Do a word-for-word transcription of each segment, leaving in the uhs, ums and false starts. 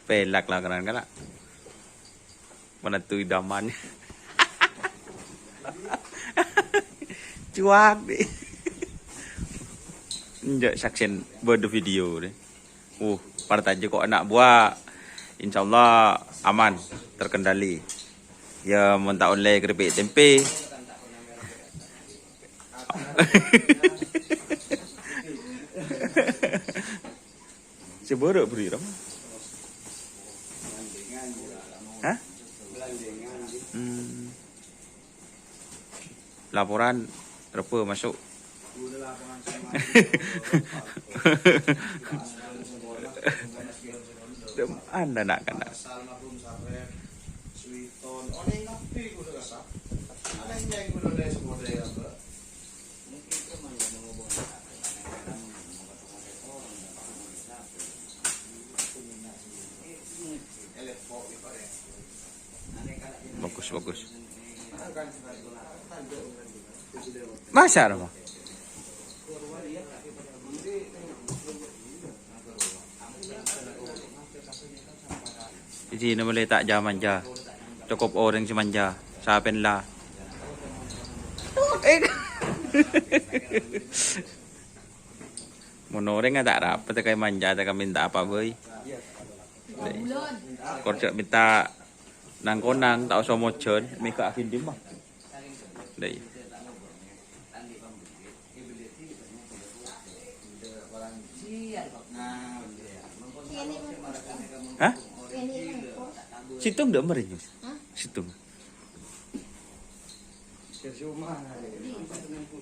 Pelak lah kanan kala. Menantu idaman. Cuak deh. Enjak saksian bâdâ video deh. Uh, partajâ kok anak buah. Insyaallah aman, terkendali. Ya, mon ta' ollè keripik tempe. Sè bârâ' bâri' rama. Hah? Hmm. Laporan Rebbâ masuk. Dem-, anda nak kena. Bagus, bagus. Masa, Rama? Jadi, ini boleh tak jam manja. Cukup orang sè manja. Sapen lah. Eh. Mon orèng ta' rapet, ta' manja, ta' minta apa bhâi. Dai. Kor jhâ' minta nang-konang, ta' osa mojhân, mèghâ aghin dimma. Dai. Hah? Sèttong dâ' mèrèng, sèttong.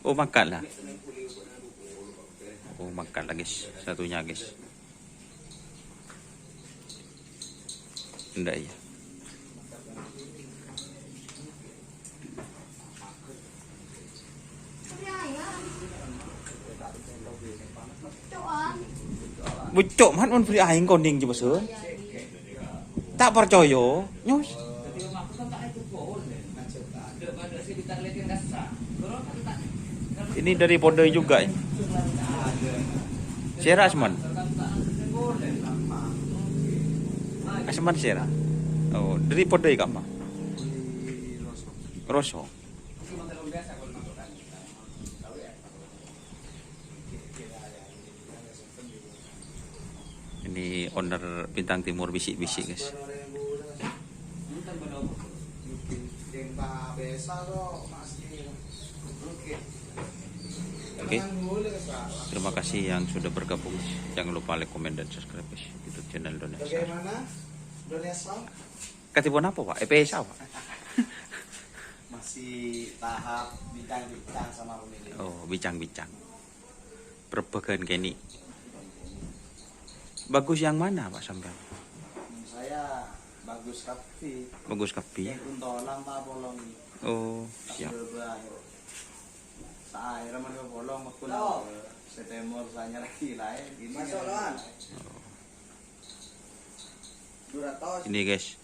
Oh, mangkat lah. Oh, mangkat lah, guys. Satunya, guys. Ndak, iya. Bucok man mon bâri' aèng konèng jâ' pèssè. Ta' parcajâ, nyos. Ini dari Pondoi juga ini. Sèra, Asman. Asman sèra. Oh, dari Pondoi ka'emma? Roso. Ini owner Bintang Timur bisik-bisik, guys. Oke. Terima kasih yang sudah bergabung. Jangan lupa like, komen, dan subscribe, guys, YouTube channel Donesa. Bagaimana, Donesa? Katèpon apa, Pak? E P S apa? Masih tahap bincang-bincang sama pemilik. Oh, bincang-bincang. Perebbagan kènè'. Bagus yang mana, Pak, sampean? Menurut saya bagus kabbhi. Bagus kabbhi, ya? Kuntolan ta' polong. Oh, siap. Saèrah mènta polong, mèkkun. Sè tèmor sanyar lagi laèn. Ini masuk, lawan. Oh. Ini, guys,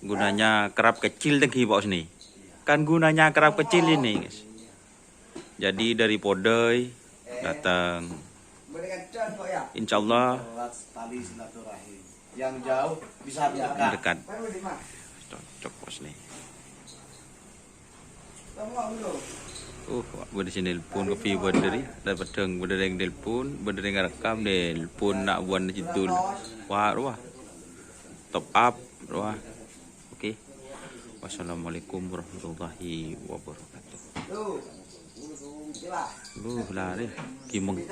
gunanya kerap kecil tenggi, Pak Husni. Kan gunanya kerap kecil ini, guys. Jadi dari Pondoi datang. Insyaallah. Lewat tali silaturahim. Yang jauh bisa mendekat. Mendekat. Cocok, Pak Husni. Uh, bâdâ sè nelpon kabbhi bâdâ rè. Dâ' peddhâng bâdâ rèng nelpon, bâdâ rèng ngarekam, nelpon na' buwân jidul. Wah, rowa. Top up, rowa. Oke. Wassalamualaikum warahmatullahi wabarakatuh. Duh, larè. Gimeng.